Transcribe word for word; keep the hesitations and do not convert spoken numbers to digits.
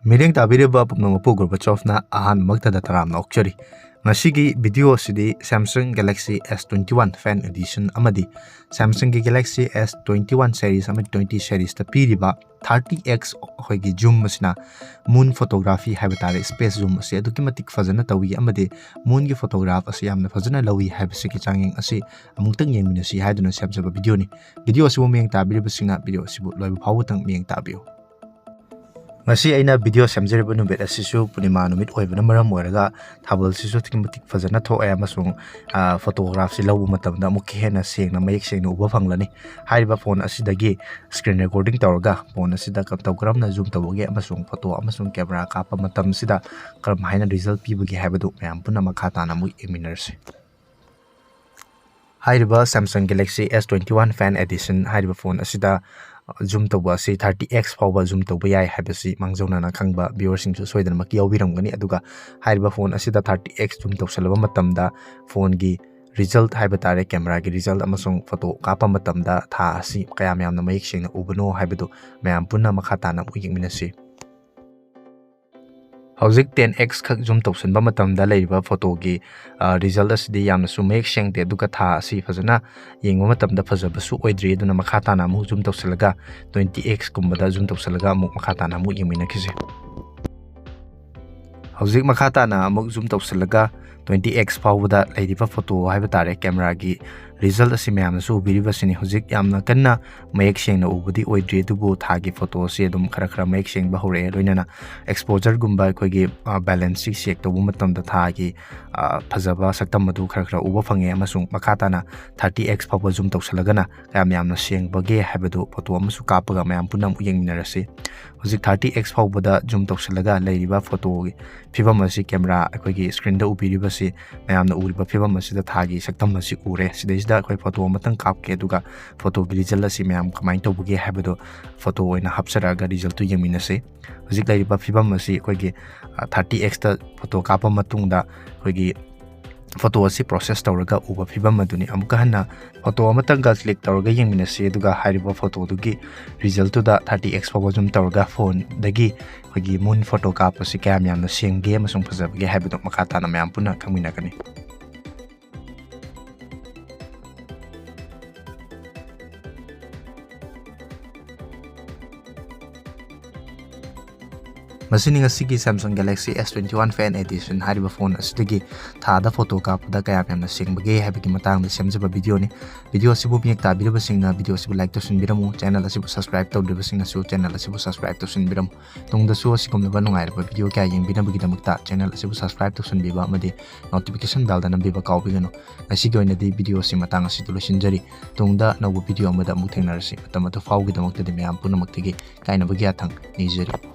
ꯃꯤꯠꯌꯦꯡ ꯇꯥꯕꯤꯔꯤꯕ ꯄꯨꯝꯅꯃꯛꯄꯨ ꯒꯣꯔꯕꯥꯆꯣꯚꯅ ꯑꯍꯥꯟꯕꯃꯛꯇꯗ ꯇꯔꯥꯝꯅ ꯑꯣꯛꯆꯔꯤ꯫ ꯉꯁꯤꯒꯤ video ꯑꯁꯤꯗꯤ Samsung Galaxy S twenty one Fan Edition ꯑꯃꯗꯤ Samsungꯒꯤ Galaxy S twenty one series ꯑꯃꯗꯤ twenty seriesꯇ ꯄꯤꯔꯤꯕ thirty X ꯑꯩꯈꯣꯏꯒꯤ zoom ꯑꯁꯤꯅ moon photography ꯍꯥꯏꯕ ꯇꯥꯔꯦ, space zoom ꯑꯁꯤ ꯑꯗꯨꯛꯀꯤ ꯃꯇꯤꯛ ꯐꯖꯅ ꯇꯧꯏ ꯑꯃꯗꯤ moonꯒꯤ photograph ꯑꯁꯤ ꯌꯥꯝꯅ ꯐꯖꯅ ꯂꯧꯏ ꯍꯥꯏꯕꯁꯤꯒꯤ ꯆꯥꯡꯌꯦꯡ ꯑꯁꯤ ꯑꯃꯨꯛꯇꯪ ꯌꯦꯡꯃꯤꯟꯅꯁꯤ ꯍꯥꯏꯗꯨꯅ ꯁꯦꯝꯖꯕ videoꯅꯤ꯫ Video ꯑꯁꯤꯕꯨ ꯃꯤꯠꯌꯦꯡ ꯇꯥꯕꯤꯔꯤꯕꯁꯤꯡꯅ video ꯑꯁꯤꯕꯨ ꯂꯣꯏꯕ ꯐꯥꯎꯕꯇꯪ ꯃꯤꯠꯌꯦꯡ ꯇꯥꯕꯤꯌꯨ꯫ ꯉꯁꯤ ꯑꯩꯅ video ꯁꯦꯝꯖꯔꯤꯕ ꯅꯨꯃꯤꯠ ꯑꯁꯤꯁꯨ ꯄꯨꯔꯅꯤꯃꯥ ꯅꯨꯃꯤꯠ ꯑꯣꯏꯕꯅ ꯃꯔꯝ ꯑꯣꯏꯔꯒ ꯊꯥꯕꯜꯁꯤꯁꯨ ꯑꯗꯨꯛꯀꯤ ꯃꯇꯤꯛ ꯐꯖꯅ ꯊꯣꯛꯑꯦ ꯑꯃꯁꯨꯡ, ꯑ, photographꯁꯤ ꯂꯧꯕ ꯃꯇꯝꯗ ꯑꯃꯨꯛꯀ ꯍꯦꯟꯅ ꯁꯦꯡꯅ ꯃꯌꯦꯛ ꯁꯦꯡꯅ ꯎꯕ ꯐꯪꯂꯅꯤ꯫ ꯍꯥꯏꯔꯤꯕ phone ꯑꯁꯤꯗꯒꯤ screen recording ꯇꯧꯔꯒ phone ꯑꯁꯤꯗ ꯀ-, ꯃꯇꯧ ꯀꯔꯝꯅ zoom ꯇꯧꯕꯒꯦ ꯑꯃꯁꯨꯡ photo ꯑꯃꯁꯨꯡ camera ꯀꯥꯞꯄ ꯃꯇꯝꯁꯤꯗ ꯀꯔꯝ ꯍꯥꯏꯅ result ꯄꯤꯕꯒꯦ ꯍꯥꯏꯕꯗꯨ ꯃꯌꯥꯝ ꯄꯨꯟꯅ ꯃꯈꯥ ꯇꯥꯅ ꯑꯃꯨꯛ ꯌꯦꯡꯃꯤꯟꯅꯔꯁꯤ꯫ ꯍꯥꯏꯔꯤꯕ Samsung Galaxy S twenty one Fan Edition ꯍꯥꯏꯔꯤꯕ phone ꯑꯁꯤꯗ zoom ꯇꯧꯕ ꯑꯁꯤ thirty X ꯐꯥꯎꯕ zoom ꯇꯧꯕ ꯌꯥꯏ ꯍꯥꯏꯕꯁꯤ ꯃꯥꯡꯖꯧꯅꯅ ꯈꯪꯕ viewerꯁꯤꯡꯁꯨ ꯁꯣꯏꯗꯅꯃꯛꯀꯤ ꯌꯥꯎꯕꯤꯔꯝꯒꯅꯤ꯫ ꯑꯗꯨꯒ ꯍꯥꯏꯔꯤꯕ phone ꯑꯁꯤꯗ thirty X zoom ꯇꯧꯁꯜꯂꯕ ꯃꯇꯝꯗ phoneꯒꯤ result ꯍꯥꯏꯕ ꯇꯥꯔꯦ, cameraꯒꯤ result ꯑꯃꯁꯨꯡ photo ꯀꯥꯞꯄ ꯃꯇꯝꯗ ꯊꯥ ꯑꯁꯤ ꯀꯌꯥꯝ ꯌꯥꯝꯅ ꯃꯌꯦꯛ ꯁꯦꯡꯅ ꯎꯕꯅꯣ ꯍꯥꯏꯕꯗꯨ ꯃꯌꯥꯝ ꯄꯨꯟꯅ ꯃꯈꯥ ꯇꯥꯅ ꯑꯃꯨꯛ ꯌꯦꯡꯃꯤꯟꯅꯁꯤ꯫ ꯍꯧꯖꯤꯛ ten X ꯈꯛ zoom ꯇꯧꯁꯟꯕ ꯃꯇꯝꯗ ꯂꯩꯔꯤꯕ photoꯒꯤ, ꯑ, result ꯑꯁꯤꯗꯤ ꯌꯥꯝꯅꯁꯨ ꯃꯌꯦꯛ ꯁꯦꯡꯗꯦ, ꯑꯗꯨꯒ ꯊꯥ ꯑꯁꯤ ꯐꯖꯅ ꯌꯦꯡꯕ ꯃꯇꯝꯗ ꯐꯖꯕꯁꯨ ꯑꯣꯏꯗ꯭ꯔꯤ꯫ ꯑꯗꯨꯅ ꯃꯈꯥ ꯇꯥꯅ ꯑꯃꯨꯛ zoom ꯇꯧꯁꯜꯂꯒ twenty X ꯀꯨꯝꯕꯗ zoom ꯇꯧꯁꯜꯂꯒ ꯑꯃꯨꯛ ꯃꯈꯥ ꯇꯥꯅ ꯑꯃꯨꯛ ꯌꯦꯡꯃꯤꯟꯅꯈꯤꯁꯦ꯫ ꯍꯧꯖꯤꯛ ꯃꯈꯥ ꯇꯥꯅ ꯑꯃꯨꯛ zoom ꯇꯧꯁꯜꯂꯒ twenty X ꯐꯥꯎꯕꯗ ꯂꯩꯔꯤꯕ photo ꯍꯥꯏꯕ ꯇꯥꯔꯦ, cameraꯒꯤ result ꯑꯁꯤ ꯃꯌꯥꯝꯅꯁꯨ ꯎꯕꯤꯔꯤꯕꯁꯤꯅꯤ꯫ ꯍꯧꯖꯤꯛ ꯌꯥꯝꯅ ꯀꯟꯅ ꯃꯌꯦꯛ ꯁꯦꯡꯅ ꯎꯕꯗꯤ ꯑꯣꯏꯗ꯭ꯔꯤ, ꯑꯗꯨꯕꯨ ꯊꯥꯒꯤ photo ꯑꯁꯤ ꯑꯗꯨꯝ ꯈꯔ ꯈꯔ ꯃꯌꯦꯛ ꯁꯦꯡꯕ ꯍꯧꯔꯛꯑꯦ꯫ ꯂꯣꯏꯅꯅ exposureꯒꯨꯝꯕ ꯑꯩꯈꯣꯏꯒꯤ, ꯑ, balanceꯁꯤ check ꯇꯧꯕ ꯃꯇꯝꯗ ꯊꯥꯒꯤ, ꯑ, ꯐꯖꯕ ꯁꯛꯇꯝ ꯑꯗꯨ ꯈꯔ ꯈꯔ ꯎꯕ ꯐꯪꯉꯦ꯫ ꯑꯃꯁꯨꯡ ꯃꯈꯥ ꯇꯥꯅ thirty X ꯐꯥꯎꯕ zoom ꯇꯧꯁꯜꯂꯒꯅ ꯀꯌꯥꯝ ꯌꯥꯝꯅ ꯁꯦꯡꯕꯒꯦ ꯍꯥꯏꯕꯗꯨ photo ꯑꯃꯁꯨ ꯀꯥꯞꯄꯒ ꯃꯌꯥꯝ ꯄꯨꯟꯅ ꯑꯃꯨꯛ ꯌꯦꯡꯃꯤꯟꯅꯔꯁꯤ꯫ ꯍꯧꯖꯤꯛ thirty X ꯐꯥꯎꯕꯗ zoom ꯇꯧꯁꯜꯂꯒ ꯂꯩꯔꯤꯕ photoꯒꯤ ꯐꯤꯕꯝ ꯑꯁꯤ, camera ꯑꯩꯈꯣꯏꯒꯤ screenꯗ ꯎꯕꯤꯔꯤꯕꯁꯤ, ꯃꯌꯥꯝꯅ ꯎꯔꯤꯕ ꯐꯤꯕꯝ ꯑꯁꯤꯗ ꯊꯥꯒꯤ ꯁꯛꯇꯝ ꯑꯁꯤ ꯎꯔꯦ꯫ ꯁꯤꯗꯩꯁꯤꯗ ꯑꯩꯈꯣꯏ photo ꯑꯃꯇꯪ ꯀꯥꯞꯀꯦ, ꯑꯗꯨꯒ photoꯒꯤ result ꯑꯁꯤ ꯃꯌꯥꯝ ꯀꯃꯥꯏꯅ ꯇꯧꯕꯒꯦ ꯍꯥꯏꯕꯗꯨ photo ꯑꯣꯏꯅ ꯍꯥꯞꯆꯔꯛꯑꯒ resultꯇꯨ ꯌꯦꯡꯃꯤꯟꯅꯁꯤ꯫ ꯍꯧꯖꯤꯛ ꯂꯩꯔꯤꯕ ꯐꯤꯕꯝ ꯑꯁꯤ ꯑꯩꯈꯣꯏꯒꯤ, ꯑ, thirty Xꯇ photo ꯀꯥꯞꯄ ꯃꯇꯨꯡꯗ ꯑꯩꯈꯣꯏꯒꯤ ꯐꯣꯇꯣ ꯑꯁꯤ ꯄ꯭ꯔꯣꯁꯦꯁ ꯇꯧꯔꯒ ꯎꯕ ꯐꯤꯕꯝ ꯑꯗꯨꯅꯤ꯫ ꯑꯃꯨꯛꯀ ꯍꯟꯅ ꯐꯣꯇꯣ ꯑꯃꯇꯪꯒ ꯀ꯭ꯂꯤꯛ ꯇꯧꯔꯒ ꯌꯦꯡꯃꯤꯟꯅꯁꯤ, ꯑꯗꯨꯒ ꯍꯥꯏꯔꯤꯕ ꯐꯣꯇꯣꯗꯨꯒꯤ ꯔꯤꯖꯜꯇꯨꯗ ꯊꯥꯔꯇꯤ ꯑꯦꯛꯁ ꯐꯥꯎꯕ ꯖꯨꯝ ꯇꯧꯔꯒ ꯐꯣꯟꯗꯒꯤ ꯑꯩꯈꯣꯏꯒꯤ ꯃꯨꯟ ꯐꯣꯇꯣ ꯀꯥꯞꯄꯁꯤ ꯀꯌꯥꯝ ꯌꯥꯝꯅ ꯁꯦꯡꯒꯦ ꯑꯃꯁꯨꯡ ꯐꯖꯕꯒꯦ ꯍꯥꯏꯕꯗꯨ ꯃꯈꯥ ꯇꯥꯅ ꯃꯌꯥꯝ ꯄꯨꯟꯅ ꯈꯪꯃꯤꯟꯅꯒꯅꯤ꯫ ꯃꯁꯤꯅꯤ ꯉꯁꯤꯒꯤ Samsung Galaxy S twenty one Fan Edition ꯍꯥꯏꯔꯤꯕ ꯐꯣꯟ ꯑꯁꯤꯗꯒꯤ ꯊꯥꯗ ꯐꯣꯇꯣ ꯀꯥꯞꯄꯗ ꯀꯌꯥꯝ ꯌꯥꯝꯅ ꯁꯦꯡꯕꯒꯦ ꯍꯥꯏꯕꯒꯤ ꯃꯇꯥꯡꯗ ꯁꯦꯝꯖꯕ ꯚꯤꯗꯤꯑꯣꯅꯤ꯫ ꯚꯤꯗꯤꯑꯣ ꯑꯁꯤꯕꯨ ꯃꯤꯌꯦꯛ ꯇꯥꯕꯤꯔꯕꯁꯤꯡꯅ ꯚꯤꯗꯤꯑꯣ ꯑꯁꯤꯕꯨ ꯂꯥꯏꯛ ꯇꯧꯁꯤꯟꯕꯤꯔꯝꯃꯨ, ꯆꯦꯅꯦꯜ ꯑꯁꯤꯕꯨ ꯁꯕꯁꯀ꯭ꯔꯥꯏꯕ ꯇꯧꯗ꯭ꯔꯤꯕꯁꯤꯡꯅꯁꯨ ꯆꯦꯅꯦꯜ ꯑꯁꯤꯕꯨ ꯁꯕꯁꯀ꯭ꯔꯥꯏꯕ ꯇꯧꯁꯤꯟꯕꯤꯔꯝꯃꯨ꯫ ꯇꯨꯡꯗꯁꯨ ꯑꯁꯤꯒꯨꯝꯂꯕ ꯅꯨꯡꯉꯥꯏꯔꯕ ꯚꯤꯗꯤꯑꯣ ꯀꯌꯥ ꯌꯦꯡꯕꯤꯅꯕꯒꯤꯗꯃꯛꯇ ꯆꯦꯅꯦꯜ ꯑꯁꯤꯕꯨ ꯁꯕꯁꯀ꯭ꯔꯥꯏꯕ ꯇꯧꯁꯤꯟꯕꯤꯕ ꯑꯃꯗꯤ ꯅꯣꯇꯤꯐꯤꯀꯦꯁꯟ ꯕꯦꯜꯗ ꯅꯝꯕꯤꯕ ꯀꯥꯎꯕꯤꯒꯅꯨ꯫ ꯉꯁꯤꯒꯤ ꯑꯣꯏꯅꯗꯤ ꯚꯤꯗꯤꯑꯣ ꯑꯁꯤ ꯃꯇꯥꯡ ꯑꯁꯤꯗ ꯂꯣꯏꯁꯤꯟꯖꯔꯤ꯫ ꯇꯨꯡꯗ ꯑꯅꯧꯕ ꯚꯤꯗꯤꯑꯣ ꯑꯃꯗ ꯑꯃꯨꯛ ꯊꯦꯡꯅꯔꯁꯤ꯫ ꯃꯇꯝ ꯑꯗꯨ ꯐꯥꯎꯒꯤꯗꯃꯛꯇꯗꯤ ꯃꯌꯥꯝ ꯄꯨꯝꯅꯃꯛꯇꯒꯤ ꯀꯥꯏꯅꯕꯒꯤ ꯌꯥꯊꯪ ꯅꯤꯖꯔꯤ꯫